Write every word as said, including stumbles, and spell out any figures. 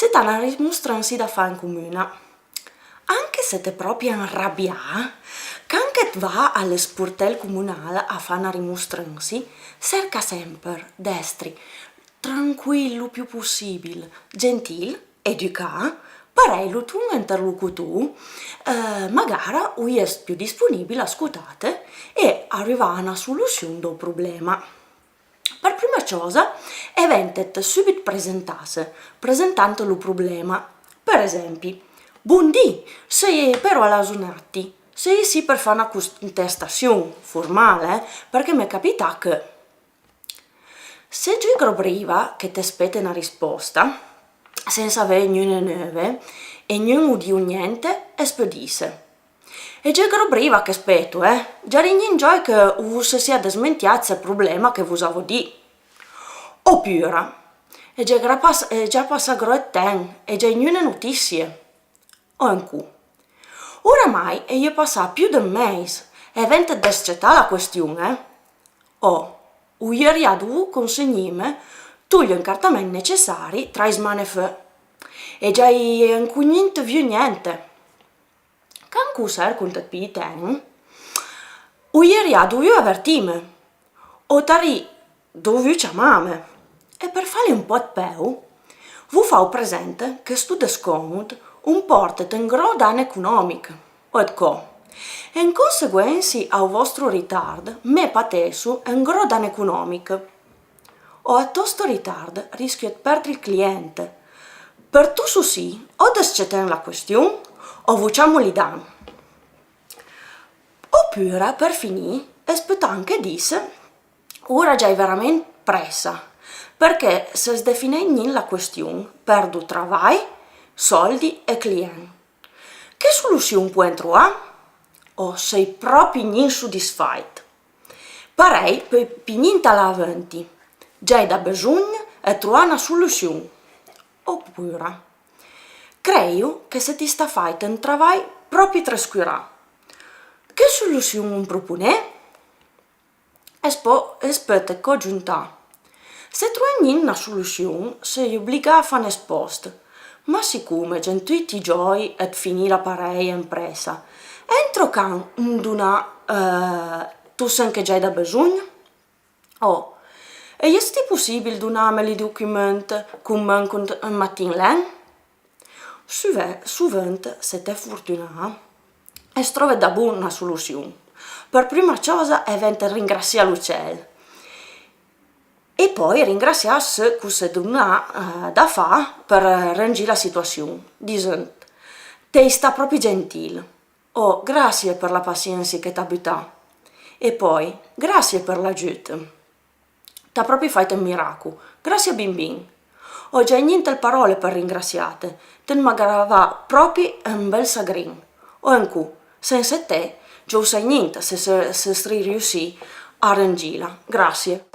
Te t'à na rimostransi da fà in comuna. Anche se t'è propri enrabià, can que te va a l'esportel comunal a fà na rimostransi, serca semper d'estri tranquil lo più possibil, gentil, educà, parèi lo ton interlocutor, eh, magara o jes più disponibil a scotà-te e a rivà a na solusion dou problema. Par prima chosa, e ventet subit presentà-se, presentant lo problema. Par esempi: «Bondì, seie Pero Alazonati, seie ici par fà na contestasion formal, eh, parché m'è capità que.» Se gie gro briva que te spete na risposta, sensa avè gnune neuve e gnun o diu gnente, es pe dise: «E gie gro briva que speto, eh? Già ringhìn gioi que o se sia desmentià se problema que vos avo dì.» Opura: «E gie gra pas-, e gie passà gro ten, e gie gnune notisie.» O encù: «Oramai e lle passà più d'un meis, e ventet descetà la question, eh?» O: «O ieria dovù consegnime togli encartament necessari trai smane fe. E gie encù gnint viu gnente.» Can que o serco inte pi ten: «O ieria dovù avertime, o t'ari dovù ciamame.» E par fale un po de peu, vo fau presente que sto descomod o portet un gro dan economic. O ed co: «En conseguensi au vostro ritard, me pateso un gro dan economic. O a to sto ritard rischio de perdre il cliente. Par to sousì, o descetèn la question, o vo ciamo li dan.» Opura, par finì, e spetàn que dise: «Ora giai verament pressa, parché se es definì gnint la question, perdo travai, soldi e client. Que solusion poèn troà? O sei propri gnint sodisfait. Parèi pe pi gnint alà avanti. Giai da besogn de troà na solusion.» Opura: «Creio que se ti sta fait un travai propri trascurà. Que solusion o proponè?» E spo-, e spete co giuntà: «Se troè gnint na solusion, sei obligà a fà un espost. Ma sicome gian tuti gioi de finì la parèia en pressa, entro can o donà, eh, to sen que giai da besogn?» O: «E esti possibil doname li document que manco un matin len?» Sove-, sovent, se t'è fortunà, e strove dabon na solusion. Par prima chosa e vente ringrassià lo ciel. E poi ringrassià se que o s'è donà, eh, da fà par rangì la situasion, disent: «T'ei stà propri gentil.» O: «Grassie par la passiensi que t'à butà.» E poi: «Grassie par l'agiut. T'à propri fait un miraco. Grassie bin bin. O giai gnint el parole par ringrassià-te. Te m'à gravà propri un bel sagrin.» O encù: «Sense te, giou sai gnint se, se, se sri riussì a rangila. Grassie.»